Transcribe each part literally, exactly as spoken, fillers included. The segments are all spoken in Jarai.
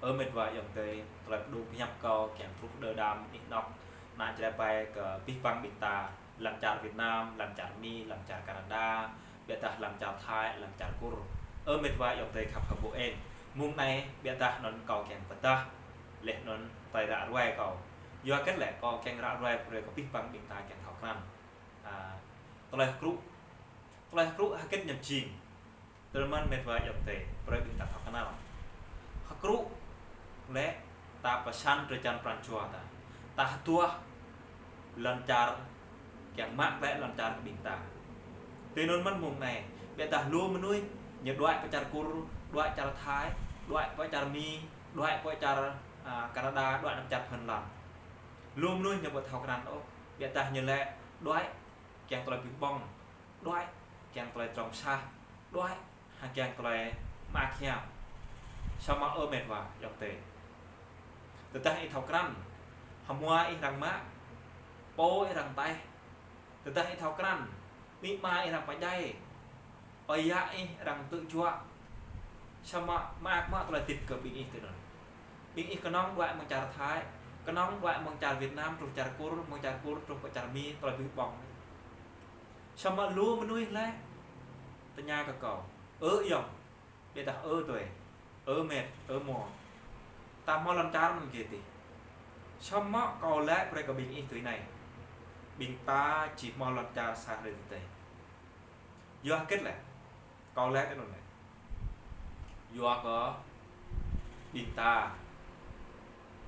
Ơ mĕt wa ayŏng adơi, tơlơi pơdŏng pơhiăp kâo kiăng truh đơđa anih anŏ, ană Jrai ƀai kơ abih bang ƀing ta, lăm čar Việt Nam, lăm čar Mi, lăm čar Canada, biă dah lăm čar Thái, lăm čar Kur. Ơ mĕt wa ayŏng adơi khăp hơbô eng. Mông anai, biă dah anŭn kâo kiăng pơdah, laih anŭn tơlơi ră ruai kâo. Yua hơget lĕ kâo kiăng ră ruai brơi kơ abih bang ƀing ta kiăng thâo krăn. A, tơlơi hơkrŭ. Tơlơi hơkrŭ hơget ñu jing. Tơl mơ̆n mĕt wa ayŏng adơi, brơi ƀing ta thâo krăn. Hơkrŭ lĕ ta pơsăn drơi jan pran jua ta. Ta hơduah lŏn čar, kiăng mă glaĭ lŏn čar kơ ƀing ta. Tui anŭn mơ̆n mông anai, biă dah lu mơnuih, ñu đuaĭ pơ čar Kur, đuaĭ čar Thái, đuaĭ pơ čar Mi, đuaĭ pơ čar, a, Canada, đuaĭ pơ čar Phần Lan. Lu mơnuih ñu ƀu thâo krăn ôh, biă dah ñu lĕ đuaĭ kiăng tơlơi ƀuh ƀơ̆ng, đuaĭ kiăng tơlơi trong sah, đuaĭ hăng kiăng tơlơi mơak hiam. Samơ̆ ơ mĕt wa ayŏng adơi, tơdah ih thâo krăn, hmua ih arăng mă, pô ih arăng taih, tơdah ih thâo krăn, amĭ ama ih arăng pơdjai, ơi yă ih arăng tŭ juă, samơ̆ mơak mă tơlơi hơdip kơ ƀing ih tui anŭn. Ƀing ih kơnơ̆ng đuaĭ mơ̆ng čar Thái, kơnơ̆ng đuaĭ mơ̆ng čar Việt Nam truh čar Kur, mơ̆ng čar Kur truh pơ čar Mi, tơlơi ƀuh ƀơ̆ng. Samơ̆ lu mơnuih lĕ tơña kơ kâo: Ơ ayŏng, biă dah ơ adơi, ơ mĕt, ơ mŏ, ta hmâo lŏn čar mơ̆n gih tih. Samơ̆ kâo laĭ brơi kơ ƀing ih tui anai: ƀing ta či hmâo lŏn čar sa hrơi tơdơi. Yua hơget lĕ kâo laĭ tui anŭn lĕ? Yua kơ ƀing ta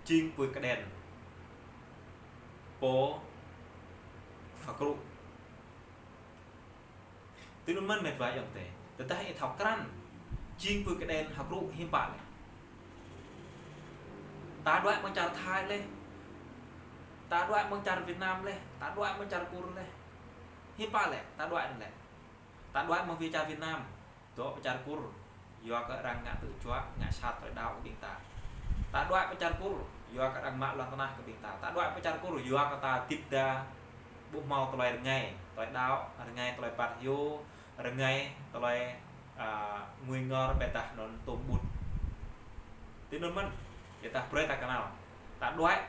jing apui kơđen pô hơkrŭ. Tui anŭn mơ̆n mĕt wa ayŏng adơi, tơdah ih thâo krăn, jing apui kơđen hơkrŭ hiư̆m pă lĕ. Ta đuaĭ mơ̆ng čar Thái laih, ta đuaĭ mơ̆ng čar Việt Nam laih, ta đuaĭ mơ̆ng čar Kur laih. Hiư̆m pă lĕ ta đuaĭ anŭn lĕ? Ta đuaĭ mơ̆ng čar Việt Nam, dŏ pơ čar Kur, yua kơ arăng ngă tŭ juă, ngă sat tơlơi đaŏ kơ ƀing ta. Ta đuaĭ pơ čar Kur, yua kơ arăng mă lŏn tơnah kơ ƀing ta. Ta đuaĭ pơ čar Kur, yua kơ ta hơdip ta ƀu hmâo tơlơi rơngai, tơlơi đaŏ, rơngai tơlơi phat hyu, rơngai tơlơi, a, ngui ngor, biă dah anŭn tôm ƀut. Tui anŭn mơ̆n, biă dah brơi ta krăn. Ta đuaĭ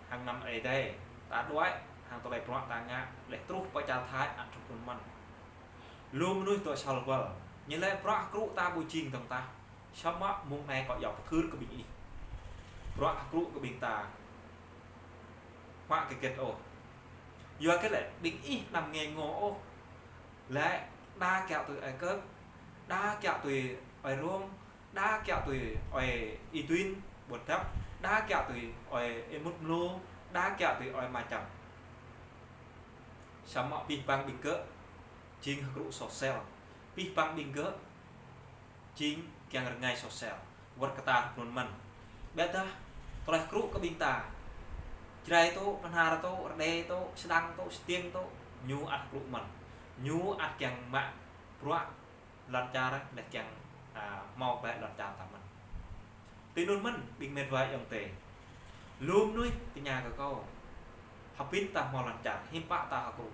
hăng anăm Ơi Adai, ta đuaĭ hăng tơlơi bruă ta ngă, laih truh pơ čar Thái ăt truh anŭn mơ̆n. Lu mơnuih dŏ sal wal, ñu laĭ bruă hơkrŭ ta ƀu jing dơ̆ng tah. Samơ̆ mông anai kâo iâu pơthưr kơ ƀing ih, bruă hơkrŭ kơ ƀing ta huă hơget ôh. Yua hơget lĕ ƀing ih anăm ngă ngô ôh. Lĕ đa kiaŏ tui Ai Cập, đa kiaŏ tui Ai Rôm, đa kiaŏ tui Ai Idwin, ƀuôn Dap, đa kiaŏ tui Ai Imut Mlu, đa kiaŏ tui Ai Macham. Samơ̆ abih bang ƀing gơ̆ jing hơkrŭ soh sel. Abih bang ƀing gơ̆ jing kiăng rơngai soh sel. Wơ̆t kơ ta anŭn mơ̆n. Biă dah tơlơi hơkrŭ kơ ƀing ta, Jrai tŭ, Bahnar tŭ, Rơđê tŭ, Sêđăng tŭ, Stiêng tŭ, ñu ăt hơkrŭ mơ̆n. Ñu ăt kiăng mă bruă lŏn čar, laih kiăng, a, hmâo glaĭ lŏn čar ta mơ̆n. Tui anŭn mơ̆n ƀing mĕt wa ayŏng adơi, lu mơnuih tơña kơ kâo: Hơbĭn ta hmâo lŏn čar, hiư̆m pă ta hơkrŭ?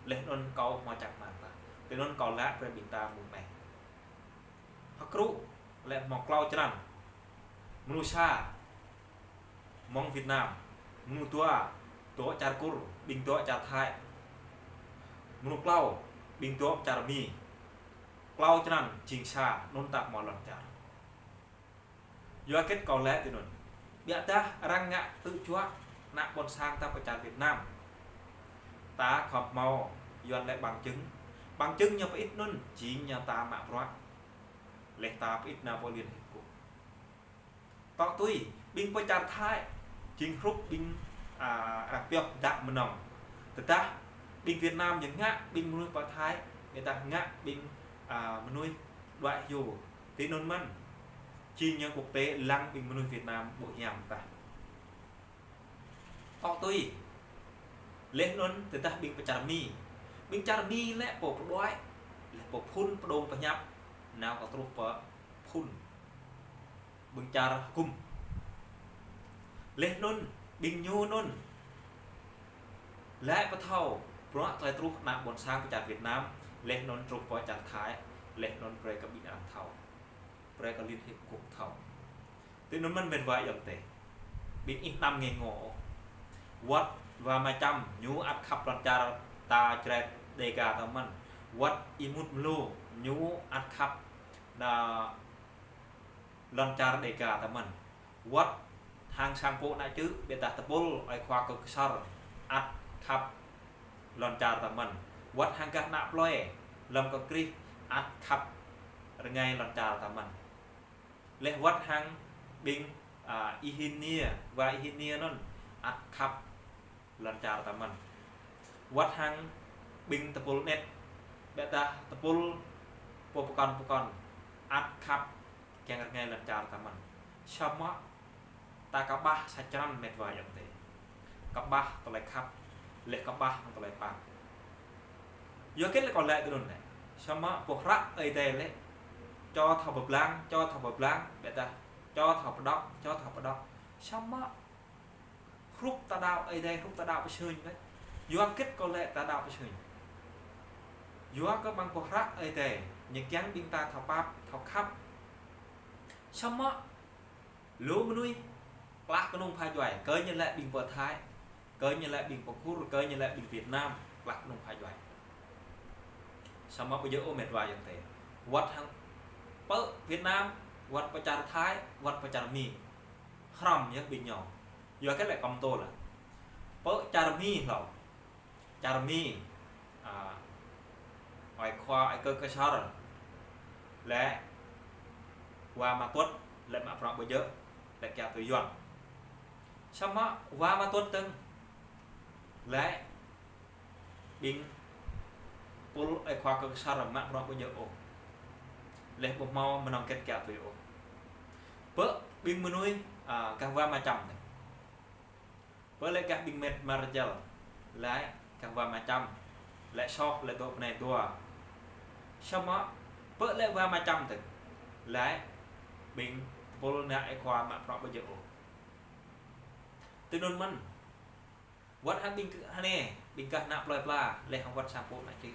Laih anŭn kâo hmâo čang rơmang ta. Tui anŭn kâo laĭ brơi ƀing ta mông anai. Hơkrŭ lĕ hmâo klâo črăn. Mrô sa, mơ̆ng Việt Nam, mrô dua, dŏ čar Kur, ƀing dŏ čar Thái. Mrô klâo, ƀing dŏ čar Mi. Klâo črăn jing sa, anŭn ta hmâo lŏn čar. Yua hơget kâo laĭ tui anŭn? Biă dah arăng ngă tŭ juă ană ƀôn sang ta pơ čar Việt Nam, ta khŏm hmâo Yuan laĭ bằng chứng. Bằng chứng ñu pơit anŭn, jing ñu ta mă bruă. Laih ta pơit nao pơ Liên Hiệp Quốc. Tŏ tui, ƀing pơ čar Thái, jing hrup ƀing, a, arăng pioh dăk mơnơ̆ng. Tơdah ƀing Việt Nam ñu ngă ƀing mơnuih pơ Thái, biă dah ngă ƀing, a, mơnuih đuaĭ hyu. Tui anŭn mơ̆n, jing ñu quốc tế lăng ƀing mơnuih Việt Nam ƀu hiam tah. Tŏ tui. Laih anŭn tơdah ƀing pơ čar Mi. Ƀing čar Mi lĕ pô pơđuaĭ, lĕ pô phŭn pơdŏng pơhiăp, nao kơ truh pơ phŭn ƀing čar hơgŭm. Laih anŭn ƀing ñu anŭn laĭ pơthâo bruă tơlơi truh ană ƀôn sang pơ čar Việt Nam, laih anŭn truh pơ čar Thái, laih anŭn brơi kơ ƀing arăng thâo. Brơi kơ Liên Hiệp Quốc thâo. Tui anŭn mơ̆n met wa ayŏng adơi. Ƀing ih anăm ngê ngô. Wơ̆t wa Ama Čăm ñu ăt khăp lŏn čar ta Jrai Đêga ta mơ̆n. Wơ̆t ih mŭt mlô ñu ăt khăp na lŏn čar Đêga ta mơ̆n. Wơ̆t hăng sang pô ană čư̆, ƀiădah tơpul ơi khua kơ kơsor ăt khăp lŏn čar ta mơ̆n. Wơ̆t hăng gah ană plơi lăm kơ Krist ăt khăp rơngai lŏn čar ta mơ̆n. Laih wơ̆t hăng ƀing, a, Êhênia, wa Êhênia anŭn ăt khăp lŏn čar ta mơ̆n. Wơ̆t hăng ƀing tơpul anet, ƀiădah tơpul pô pơkŏn pơkŏn ăt khăp kiăng rơngai lŏn čar ta mơ̆n. Samơ̆ ta kơƀah sa črăn met wa ayŏng adơi. Kơƀah tơlơi khăp, laih kơƀah hăng tơlơi pap. Yua hơget lĕ kâo laĭ tui anŭn lĕ. Samơ̆ boh hră Ơi Adai lĕ, čô thâo pơblang, čô thâo pơblang, ƀiădah čô thâo pơđŏk, čô thâo pơđŏk. Samơ̆ hrup ta đaŏ Ơi Adai, hrup ta đaŏ pơsưn lĕ. Yua hơget kâo laĭ ta đaŏ pơsưn. Yua kơ amăng boh hră Ơi Adai, ñu kiăng ƀing ta thâo pap, thâo khăp. Samơ̆ lu mơnuih klah kơnung pha djuai, kơ ñu lĕ ƀing pơ Thái, kơ ñu lĕ ƀing pơ Kur, kơ ñu lĕ ƀing Việt Nam, klah kơnung pha djuai. Samơ̆ ƀu djơ̆ ôh met wa ayŏng adơi. Wơ̆t hăng pơ Việt Nam, wơ̆t pơ čar Thái, wơ̆t pơ čar Mi. Hrŏm yơh ƀing ñu. Yua hơget lĕ kâo pơtô lĕ. Pơ čar Mi hlâo. Čar Mi, a, ơi khua, ơi kơ kơsor. Lĕ wa Ama Tuăt, lĕ mă bruă ƀu djơ̆, lĕ kiaŏ tui Yuan. Samơ̆ wa Ama Tuăt dơ̆ng. Lĕ ƀing tơpul ơi khua kơ kơsor mă bruă ƀu djơ̆ ôh. Laih ƀu hmâo mơnơ̆ng hơget kiaŏ tui ôh. Pơ ƀing mơnuih, a, gah wa Ama Čăm dơ̆ng. Pơ lĕ gah ƀing met Marjal, lĕ gah wa Ama Čăm, lĕ soh, lĕ dŏ bơnai dua. Samơ̆ pơ lĕ wa Ama Čăm dơ̆ng, lĕ ƀing tơpul ană ơi khua mă bruă ƀu djơ̆ ôh. Tui anŭn mơ̆n, wơ̆t hăng ƀing kơ-, hơnai, ƀing gah ană plơi pla, laih hăng wơ̆t sang pô ană čư̆.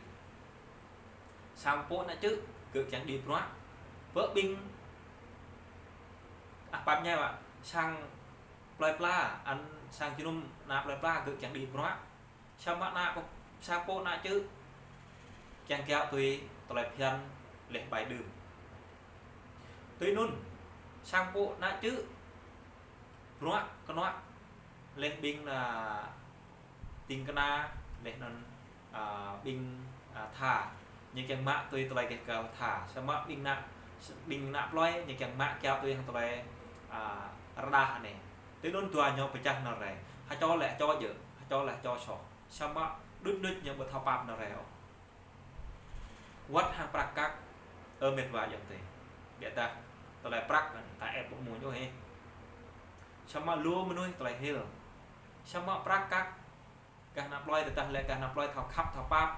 Sang pô ană čư̆, gơ̆ kiăng đĭ bruă. Pơ ƀing, a, pap ñai wa, sang plơi pla, ăn sang jơnum ană plơi pla gơ̆ kiăng đĭ bruă. Samơ̆ ană pô, sang pô ană čư̆ kiăng kiaŏ tui tơlơi phiăn laih ƀai đưm. Tui anŭn, sang pô ană čư̆ bruă kơnuă laih ƀing, a, ding kơna laih anŭn, a, ƀing, a, tha. Ñu kiăng mă tui tơlơi gêh găl tha. Samơ̆ ƀing ană, ƀing ană plơi ñu kiăng mă kiaŏ tui hăng tơlơi, a, rơđah anai. Tui anŭn dua ñu pơčah nao rai. Hơčô lĕ hơčô djơ̆, hơčô lĕ hơčô soh. Samơ̆ đŭč đŭč ñu ƀu thâo pap nao rai ôh. Wơ̆t hăng prăk kăk, ơ met wa ayŏng adơi. Ƀiădah tơlơi prăk anŭn ta ĕp ƀu mơñum ôh hĕ. Samơ̆ lu mơnuih tơlơi hil. Samơ̆ prăk kăk, gah ană plơi, tơdah lĕ gah ană plơi thâo khăp thâo pap,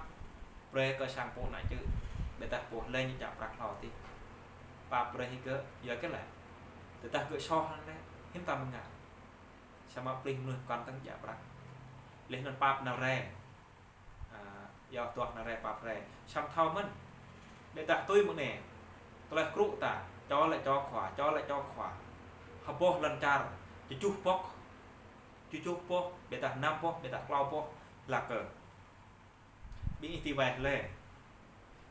brơi kơ sang pô ană čư̆. Ƀiădah pô lĕ ñu čă prăk hlâo tih. Pap brơi hĭ gơ̆, yua hơget lĕ. Tơdah gơ̆ soh anŭn lĕ, hiư̆m ta mơngă. Samơ̆ plih mơnuih kŏn tơ̆ng čă prăk. Laih anŭn pap nao rai. A, yua tuah nao rai pap rai. Samơ̆ thâo mơ̆n. Ƀiădah tui mơ̆ng anai. Tơlơi krŭ ta, čô lĕ čô khua, čô lĕ čô khua. Hơboh lŏn čar, tơjuh boh. Tơjuh boh, ƀiădah năm boh, ƀiădah klâo boh, hlak kơ. Ƀing ih ti wai hlơi.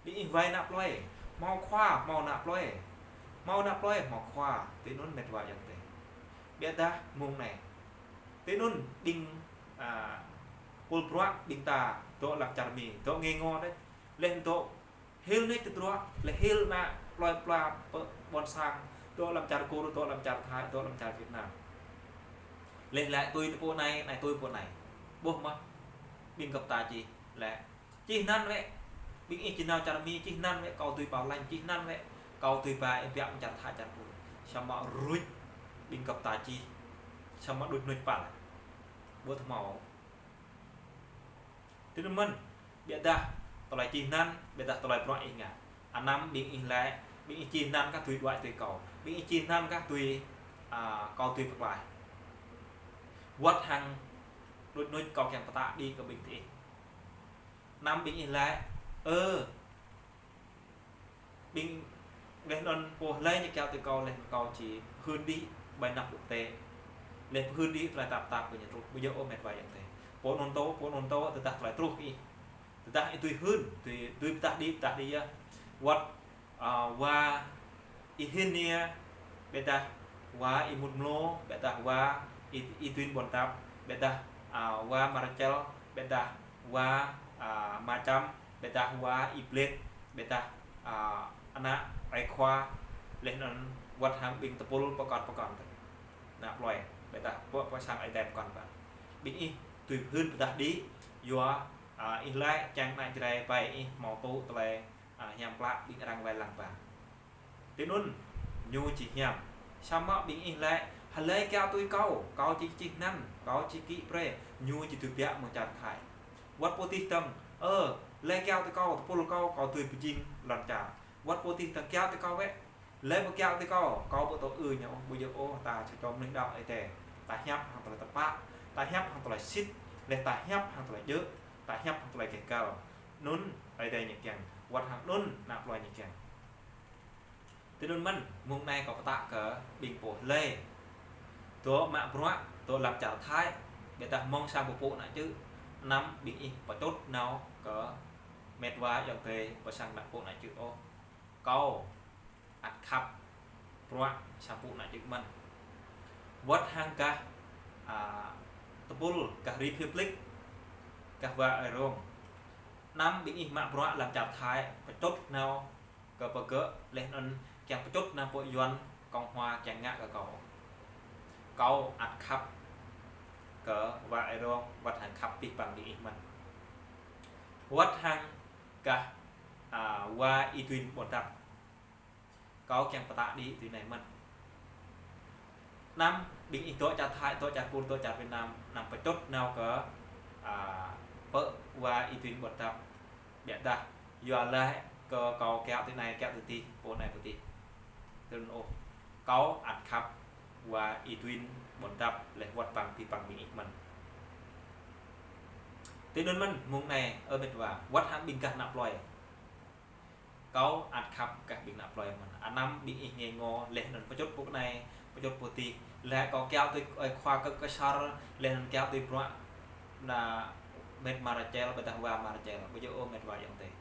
Ƀing ih wai ană plơi, hmâo khua, hmâo ană plơi. Hmâo ană plơi, hmâo khua, tui anŭn met wa ayŏng adơi. Ƀiădah mơ̆ng anai. Tui anŭn ƀing, a, pul bruă ƀing ta dŏ lăm čar Mi, dŏ ngê ngô đôč. Laih dŏ hil anai tơdruă, laih hil ană plơi pla pơ ƀôn sang, dŏ lăm čar Kur, dŏ lăm čar Thái, dŏ lăm čar Việt Nam. Laih lĕ tui pô anai, anai tui pô anai. Ƀuh mơ̆, ƀing gơp ta čih, lĕ. Čih anăn wĕ, ƀing ih či nao čar Mi, čih anăn wĕ, kâo tui bảo lãnh, čih anăn wĕ, kâo tui ba ih biă mơ̆ng čar Thái čar Kur. Samơ̆ ruč, ƀing gơp ta čih, samơ̆ đŭč đŭč păl. Ƀu thâo hmâo. Tui anŭn mơ̆n, ƀiădah tơlơi čih anăn, ƀiădah tơlơi bruă ih ngă. Anăm ƀing ih lĕ, ƀing ih čih anăn kah tui đuaĭ tui kâo. Ƀing ih čih anăn kah tui, a, kâo tui pơklaih. Wơ̆t hăng đŭč đŭč kâo kiăng pơtă đĭ kơ ƀing tih. Anăm ƀing ih lĕ, ơ, ƀing laih anŭn pô laih ñu kiaŏ tui kâo laih kâo či hưn đĭ, ƀơi anăp quốc tế. Laih pơhưn đĭ tơlơi tơpă tơpă kơ ñu truh. Ƀu djơ̆ ôh met wa ayŏng adơi. Pô anŭn tŏ, pô anŭn tŏ, tơdah tơlơi truh kơ ih. Tơdah ih tui hưn, tui, tui pơtă đĭ, pơtă đĭ yơh. Wơ̆t, a, wa Y Hinia, ƀôdah wa Y Mut Mlô, ƀôdah wa Y, Y Duin Ƀuôn Dap, ƀôdah, a, wa Marcel, ƀôdah wa, a, Ma Čăm, ƀôdah wa Y Blêt, ƀôdah, a, ană ơi khua, laih anŭn wơ̆t hăng ƀing tơpul pơkŏn pơkŏn tơ. Ană plơi, ƀôdah pô pô sang Ơi Adai pơkŏn pơkŏn. Ƀing ih tui pơhưn pơtă đĭ, yua, a, ih laĭ čang ană Jrai ƀai ih hmâo tŭ tơlơi, a, hiam klă ƀing arăng wai lăng ba. Tui anŭn, ñu či hiam. Samơ̆ ƀing ih laĭ, hlơi kiaŏ tui kâo, kâo či čih anăn, kâo či kĭ brơi, ñu či tui biă mơ̆ng čar Thái. Wơ̆t pô tih dơ̆ng, ơ, hlơi kiaŏ tui kâo, tơpul kâo, kâo tui pơjing lŏn čar. Wơ̆t pô tih dơ̆ng kiaŏ tui kâo wơ̆t. Hlơi ƀu kiaŏ tui kâo, kâo ƀu tŏ ư ñu, ƀu djơ̆ ôh, ta či čŏm mơnuih đaŏ Ơi Adai. Ta hiăp hăng tơlơi tơpă, ta hiăp hăng tơlơi sĭt, laih ta hiăp hăng tơlơi djơ̆, ta hiăp hăng tơlơi keh kăl. Anŭn Ơi Adai ñu kiăng, wơ̆t hăng anŭn ană plơi ñu kiăng. Tui anŭn mơ̆n, mông anai kâo pơtă kơ ƀing pô hlơi dŏ mă bruă, dŏ lăm čar Thái, ƀôdah mơ̆ng sang pơpŭ ană čư̆, anăm ƀing ih pơčŭt nao kơ met wa ayŏng adơi pơ sang pơpŭ ană čư̆ ôh. Kâo ăt khăp bruă sang pơpŭ ană čư̆ mơ̆n. Wơ̆t hăng gah, a, tơpul gah Republic, gah wa Ơi Rông. Anăm ƀing ih mă bruă lăm čar Thái, pơčŭt nao kơ pơgơ̆ laih anŭn kiăng pơčŭt nao pơ Yuan Cộng Hòa kiăng ngă kơ kâo. Kâo ăt khăp kơ wa Ơi Rông, wơ̆t hăng khăp abih bang ƀing ih mơ̆n. Wơ̆t hăng gah, a, wa Y Duin Ƀuôn Dap. Kâo kiăng pơtă đĭ tui anai mơ̆n. Anăm ƀing ih dŏ čar Thái, dŏ čar Kur, dŏ čar Việt Nam, anăm pơčŭt nao kơ, a, pơ wa Y Duin Ƀuôn Dap. Ƀôdah yua laĭ kơ kâo kiaŏ tui anai, kiaŏ tui adih, pô anai pô adih. Tui anŭn ôh, kâo ăt khăp wa Y Duin Ƀuôn Dap laih wơ̆t bang abih bang ƀing ih mơ̆n. Tui anŭn mơ̆n, mông anai, ơ met wa, wơ̆t hăng ƀing gah ană plơi. Kâo ăt khăp gah ƀing ană plơi mơ̆n. Anăm ƀing ih ngui ngô, laih anŭn pơčŭt pô anai, pơčŭt pô adih. Laih kâo kiaŏ tui ơi khua kơ kơsar, laih anŭn kiaŏ tui bruă ană met Marcel, ƀôdah wa Marcel, ƀu djơ̆ ôh met wa ayŏng adơi.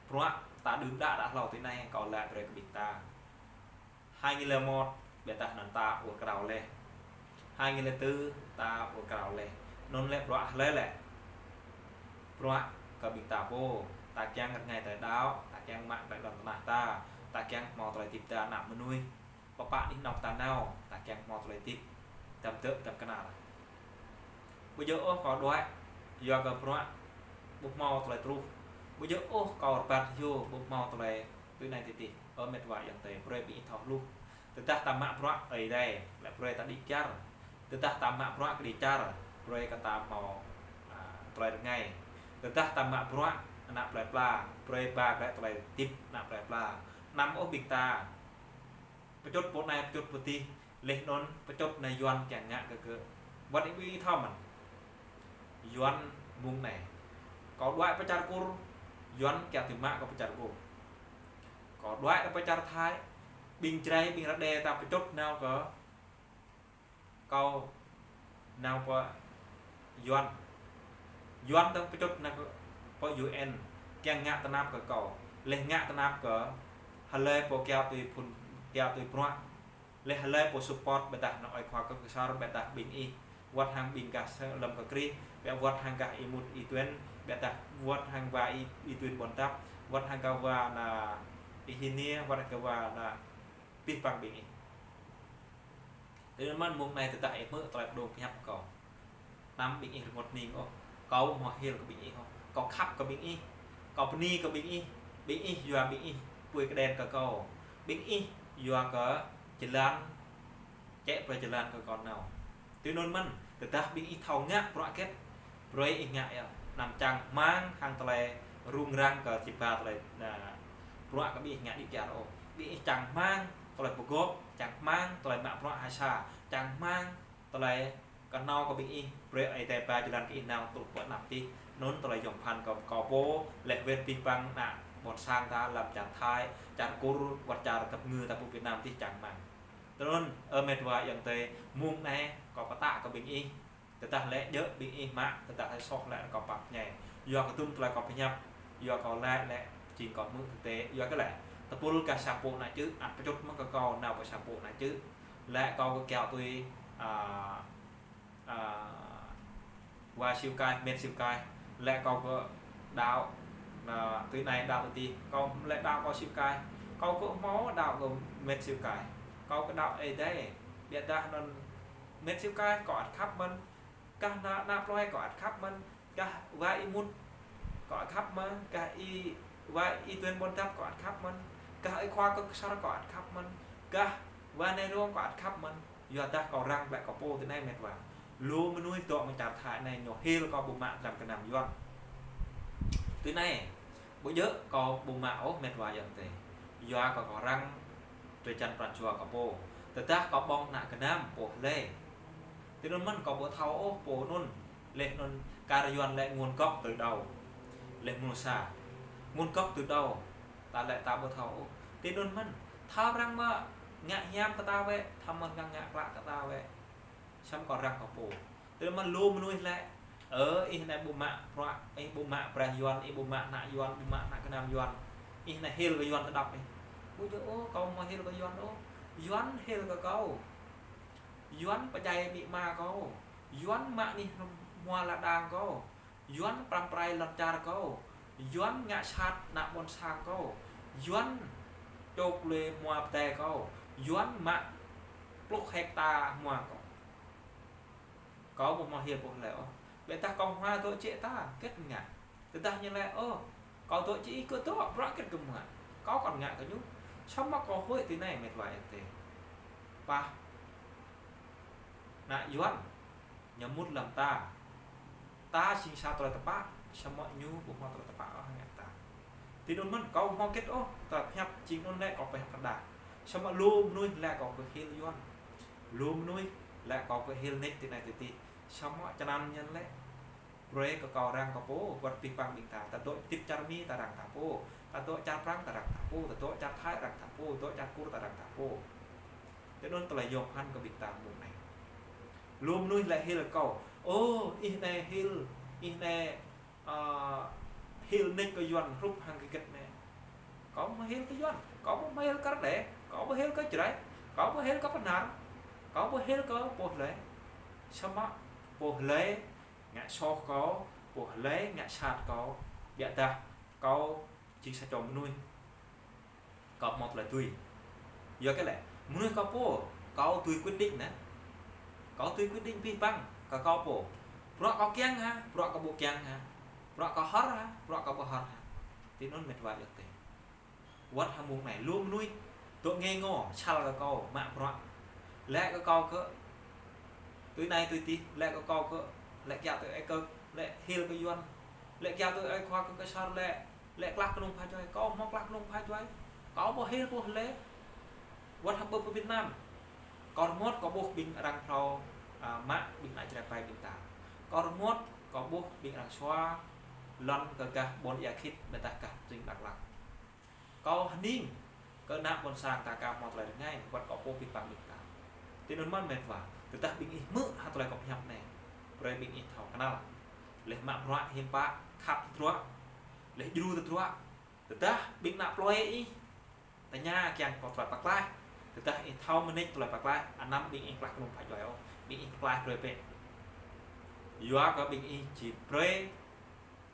Bruă ta đưm đă đă hlâo tui anai, kâo laĭ brơi kơ ƀing ta. Hai nghìn lẻ một, ƀôdah anŭn ta ur krao laih. Hai nghìn lẻ tư, ta ur krao laih. Anŭn lĕ bruă hlơi lĕ. Bruă kơ ƀing ta pô, ta kiăng rơngai tơlơi đaŏ, ta kiăng mă tơlơi lŏn tơnah ta, ta kiăng hmâo tơlơi hơdip ta ană mơnuih. Pơpă anih anŏ ta nao, ta kiăng hmâo tơlơi hơdip, tơm dơ̆, tơm kơnar. Ƀu djơ̆ ôh kâo đuaĭ, yua kơ bruă ƀu hmâo tơlơi truh. Ƀu djơ̆ ôh kâo rơbat hyu, ƀu hmâo tơlơi tui anai tui adih. Ơ met wa ayŏng adơi, brơi ƀing ih thâo hluh. Tơdah ta mă bruă Ơi Adai, lĕ brơi ta đĭ kyar. Tơdah ta mă bruă kơđi čar, brơi kơ ta hmâo, a, tơlơi rơngai. Tơdah ta mă bruă ană plơi pla, brơi ba glaĭ tơlơi hơdip ană plơi pla. Anăm ôh ƀing ta pơčŭt pô anai, pơčŭt pô adih, laih anŭn pơčŭt nao Yuan kiăng ngă kơ gơ̆. Wơ̆t ih ƀu thâo mơ̆n. Yuan mông anai. Kâo đuaĭ pơ čar Kur, Yuan kiăng tui mă kâo pơ čar Kur. Kâo đuaĭ pơ čar Thái, ƀing Jrai, ƀing Rađê ta pơčŭt nao kơ kâo nao pơ Yuan. Yuan dơ̆ng pơčŭt nao kơ pơ U N, kiăng ngă tơnap kơ kâo. Laih ngă tơnap kơ hlơi pô kiaŏ tui phŭn, kiaŏ tui bruă. Laih hlơi pô support ƀôdah ană ơi khua kơ kơsar ƀôdah ƀing ih. Wơ̆t hăng ƀing gah sơ lăm kơ Krist, ƀôdah wơ̆t hăng gah Y Mut Y Duin, ƀôdah wơ̆t hăng wa Y, Y Duin Ƀuôn Dap, wơ̆t hăng gah wa ană Y Hinia, wơ̆t hăng gah wa ană abih bang ƀing ih. Tui anŭn mơ̆n mông anai tơdah ih hmư̆ tơlơi pơdŏng pơhiăp kâo. Anăm ƀing ih rơngot hning ôh. Kâo ƀu hmâo hil kơ ƀing ih ôh. Kâo khăp kơ ƀing ih. Kâo bơni kơ ƀing ih. Ƀing ih yua ƀing ih apui kơđen kơ kâo. Ƀing ih yua kơ jơlan čĕ brơi jơlan kơ kâo nao. Tui anŭn mơ̆n, tơdah ƀing ih thâo ngă bruă hơget, brơi ih ngă yơh. Anăm čang rơmang hăng tơlơi rŭng răng kơ či ba tơlơi, a, bruă kơ ƀing ih ngă đĭ kyar ôh. Ƀing ih čang rơmang tơlơi pơgop, čang rơmang tơlơi mă bruă ha sa, čang rơmang tơlơi kơhnâo kơ ƀing ih, brơi Ơi Adai ba jơlan kơ ih nao truh pơ anăp adih. Anŭn tơlơi yôm phăn kơ kâo pô, laih wơ̆t abih bang ană ƀôn sang ta lăm čar Thái, čar Kur, wơ̆t čar tơpơngư ta pơ Việt Nam adih čang rơmang. Tui anŭn, ơ met wa ayŏng adơi, mông anai kâo pơtă kơ ƀing ih, tơdah lĕ djơ̆ ƀing ih mă, tơdah lĕ soh lĕ kâo pap ñai. Yua kơ tŭm tơlơi kâo pơhiăp, yua kâo lĕ lĕ jing kâo hmư̆ tơtê, yua kơ lĕ tơpul gah sang pô ană čư̆, ăt pơčŭt mơ̆ kơ kâo nao pơ sang pô ană čư̆. Lĕ kâo kơ kiaŏ tui, a, a, wa Siu Kai, met Siu Kai. Lĕ kâo kơ đaŏ, a, tui anai đaŏ tui adih. Kâo lĕ đaŏ kâo Siu Kai. Kâo kơ hmâo đaŏ kơ met Siu Kai. Kâo kơ đaŏ Ơi Adai. Biă dah anŭn met Siu Kai kâo ăt khăp mơ̆n. Gah ană, ană plơi kâo ăt khăp mơ̆n. Gah wa Y Mut kâo ăt khăp mơ̆n. Gah Y, wa Y Tuen Ƀôn Dăp kâo ăt khăp mơ̆n. Gah ơi khua Kơk Ksor kâo ăt khăp mơ̆n. Gah wa Nai Rong kâo ăt khăp mơ̆n. Yua dah kâo răng lĕ kâo pô tui anai met wa. Lu mơnuih dŏ mơ̆ng čar Thái anai ñu hil kâo ƀu mă dram gơnam Yuan. Tui anai, ƀu djơ̆ kâo ƀu mă ôh met wa ayŏng adơi. Yua kơ kâo răng drơi jan pran jua kâo pô. Tơdah kâo ƀơ̆ng ană gơnam pô hlơi. Tui anŭn mơ̆n kâo ƀu thâo ôh pô anŭn. Lĕ anŭn kar Yuan lĕ nguồn gốc từ đâu. Lĕ mơnuih sa. Nguồn gốc từ đâu. Ta lĕ ta ƀu thâo ôh. Tui anŭn mơ̆n. Thâo arăng mă ngă hiam kơ ta wĕ, thâo mơ̆n arăng ngă klă kơ ta wĕ. Samơ̆ kâo răng kâo pô. Tui anŭn mơ̆n lu mơnuih lĕ, ơ, ih anai ƀu mă bruă, ih ƀu mă braih Yuan, ih ƀu mă ană Yuan, ƀu mă ană gơnam Yuan. Ih anai hil kơ Yuan tơdăp ih. Ƀu djơ̆ ôh, kâo hmâo hil kơ Yuan ôh. Yuan hil kơ kâo. Yuan pơdjai amĭ ama kâo. Yuan mă anih hmua lŏn đang kâo. Yuan pơrăm pơrai lŏn čar kâo. Yuan ngă sat ană ƀôn sang kâo. Yuan čŏk lui hmua pơdai kâo. Yuan mă pluh hekta hmua kâo. Kâo ƀu hmâo hil pô hlơi ôh. Biă dah kâo hmua dŏ jĕ ta, hơget ngă. Tơdah ñu lĕ, ơ, kâo dŏ jĕ ih kơ dŏ, bruă hơget kơ mă. Kâo kŏn ngă kơ ñu. Samơ̆ kâo huĭ tui anai met wa ayŏng adơi. Pah. Ană Yuan ñu mŭt lăm ta. Ta jing sa tơlơi tơpă, samơ̆ ñu ƀu hmâo tơlơi tơpă ôh hăng ta. Tui anŭn mơ̆n kâo hmâo hơget ôh, tơlơi pơhiăp jing anŭn lĕ kâo pơhiăp kơ đah. Samơ̆ lu mơnuih lĕ kâo kơ hil Yuan. Lu mơnuih lĕ kâo kơ hil nik tui anai tui adih. Samơ̆ čơnăn ñu lĕ brơi kơ kâo răng kâo pô, wơ̆t abih bang ƀing ta. Ta dŏ hơdip čar Mi ta răng ta pô. Ta dŏ čar Prang ta răng ta pô. Ta dŏ čar Thái răng ta pô. Dŏ čar Kur ta răng ta pô. Tui anŭn tơlơi yôm phăn kơ ƀing ta mông anai. Lu mơnuih lĕ hil kâo. Ô, ih anai hil, ih anai, ơ, hil nik kơ Yuan hrup hăng kơ hơget anai. Kâo ƀu hmâo hil kơ Yuan, kâo ƀu hmâo hil kơ Rơđê, kâo ƀu hil kơ Jrai, kâo ƀu hil kơ Bahnar, kâo ƀu hil kơ pô hlơi. Samơ̆ pô hlơi ngă soh kâo, pô hlơi ngă sat kâo, biă dah kâo jing sa čô mơnuih. Kâo hmâo tơlơi tui. Yua kơ lĕ, mơnuih kâo pô, kâo tui quyết định anai. Kâo tui quyết định abih bang, kơ kâo pô. Bruă kâo kiăng hă, bruă kâo ƀu kiăng hă. Bruă kâo hơr hă, bruă kâo ƀu hơr hă. Tui anŭn met wa ayŏng adơi. Wơ̆t hăng mông anai, lu mơnuih dŏ ngây ngô, sal kơ kâo, mă bruă. Lĕ kơ kâo kơ, tui anai tui adih, lĕ kơ kâo kơ, lĕ kiaŏ tui ơi Kơk, lĕ hil kơ Yuan, lĕ kiaŏ tui ơi khua Kơk Ksor lĕ, lĕ klah kơnung pha djuai, kâo hmâo klah kơnung pha djuai, kâo ƀu hil pô hlơi. Wơ̆t hăng ƀơi Việt Nam, kâo rơngot kâo ƀuh ƀing arăng phrâo, a, mă ƀing ană Jrai ƀai ƀing ta. Kâo rơngot kâo ƀuh ƀing arăng sua lŏn kơ gah ƀôn Ia Khit, biă dah gah tring Dak Lak. Kâo hơning kơ ană ƀôn sang ta ka hmâo tơlơi rơngai, wơ̆t kâo pô abih bang ƀing ta. Tui anŭn mơ̆n met wa, tơdah ƀing ih hmư̆ hă tơlơi kâo pơhiăp anai, brơi ƀing ih thâo kơnăl. Lĕ mă bruă hiư̆m pă, khăp tơdruă, lĕ djru tơdruă. Tơdah ƀing ană plơi ih tơña kiăng kơ tơlơi pơklaih, tơdah ih thâo mơneč tơlơi pơklaih, anăm ƀing ih klah kơnung pha djuai ôh, ƀing ih pơklaih brơi bĕ. Yua kơ ƀing ih či brơi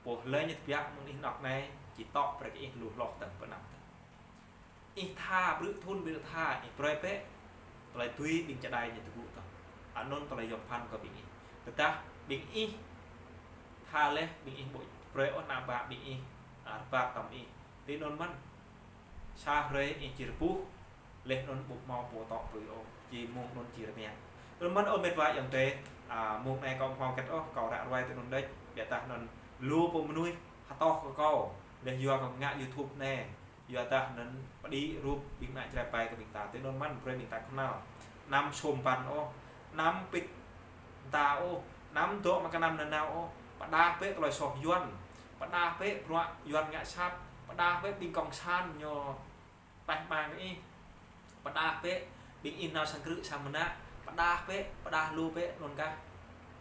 pô hlơi ñu tơbiă mơ̆ng ih anŏ anai, či tŏ brơi kơ ih lu hloh tơ̆ng pơ anăp tơ̆ng. Ih tha, brư̆ thun brư̆ tha, ih brơi bĕ tơlơi tui ƀing čơđai ñu tơgŭ tơ̆ng. Anŭn tơlơi yôm phăn kơ ƀing ih. Tơdah ƀing ih tha leh, ƀing ih ƀu brơi ôh ană bă ƀing ih, a, rơbat tơm ih. Tui anŭn mơ̆n. Sa hrơi ih či rơbuh, leh anŭn ƀu hmâo pô tŏ tui ôh, či mông anŭn či rơmiă. Tui anŭn mơ̆n ơ met wa ayŏng adơi, a, mông anai kâo ƀu hmâo hơget ôh, kâo ră ruai tui anŭn đôč, biă dah anŭn lu pô mơnuih hơtŏh kơ kâo, leh yua kâo ngă YouTube anai, yua dah anŭn pơđĭ rup ƀing ană Jrai ƀai kơ ƀing ta, tui anŭn mơ̆n brơi ƀing ta kơnăl. Anăm sôm păn ôh, anăm pĭt mơta ôh, anăm dŏ mă kơnăm nanao ôh, pơdah bĕ tơlơi soh Yuan, pơdah bĕ bruă Yuan ngă sat, pơdah bĕ ƀing kông san ñu taih mang ih. Pơdah bĕ Ƀing ih nao sang krư̆ sang mơnă, pơdah bĕ, pơdah lu bĕ, anŭn kah.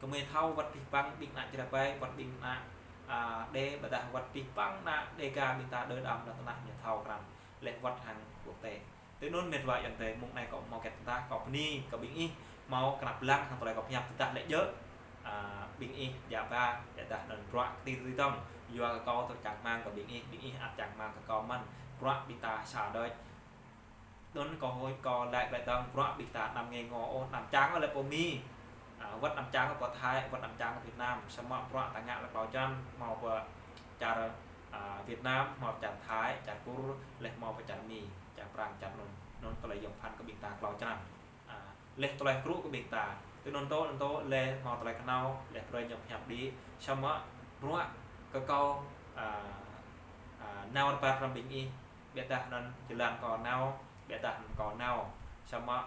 Kơmơi thâo wơ̆t pih păng ƀing ană Jrai ƀai, wơ̆t ƀing ană, a, Đê, ƀôdah wơ̆t pih păng ană Đêga ƀing ta đơ đam lŏn tơnah ñu thâo krăn. Leh wơ̆t hăng quốc tế. Tui anŭn met wa ayŏng adơi, mông anai kâo hmâo hơget tah, kâo bơni kơ ƀing ih, hmâo kơnăp lăng hăng tơlơi kâo pơhiăp tơdah lĕ djơ̆. A, ƀing ih djă ba, djă dah anŭn bruă kơtir tui tong. Yua kơ kâo tơl čang rơmang kơ ƀing ih, ƀing ih ăt čang rơmang kơ kâo mơ̆n. Bruă ƀing ta sa đôč. Anŭn kâo hơi kâo laĭ glaĭ tong bruă ƀing ta anăm ngê ngô ôh, anăm čang ôh lĕ pơ Mi. A, wơ̆t anăm čang ôh pơ Thái, wơ̆t anăm čang ôh Việt Nam. Samơ̆ bruă ta ngă lĕ klâo črăn, hmâo pơ čar, a, Việt Nam, hmâo pơ čar Thái, čar Kur, leh hmâo pơ čar Mi, čar Prang, čar anŭn. Anŭn tơlơi yôm phăn kơ ƀing ta klâo črăn. A, leh tơlơi krư̆ kơ ƀing ta. Tui anŭn tŏ, anŭn tŏ, leh hmâo tơlơi kơnao, leh brơi ñu pơhiăp đĭ. Samơ̆ bruă kơ kâo, a, a, nao rơbat hrŏm ƀing ih. Ƀiădah anŭn jơlan kâo nao, ƀiădah anŭn kâo nao. Samơ̆,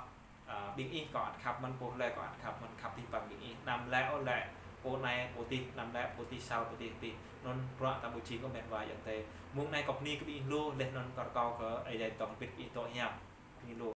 a, ƀing ih kâo ăt khăp mơ̆n, pô lĕ kâo ăt khăp mơ̆n, khăp pih păng ƀing ih. Anăm lĕ ôh lĕ, pô anai, pô adih, anăm lĕ pô adih sal, pô adih adih. Anŭn bruă ta ƀu jing ôh met wa ayŏng adơi. Mông anai kâo bơni kơ ƀing ih lu, leh anŭn kâo rơkâo kơ Ơi Adai dŏng hơbĭt ƀing ih dŏ hiam. Ƀing ih lu.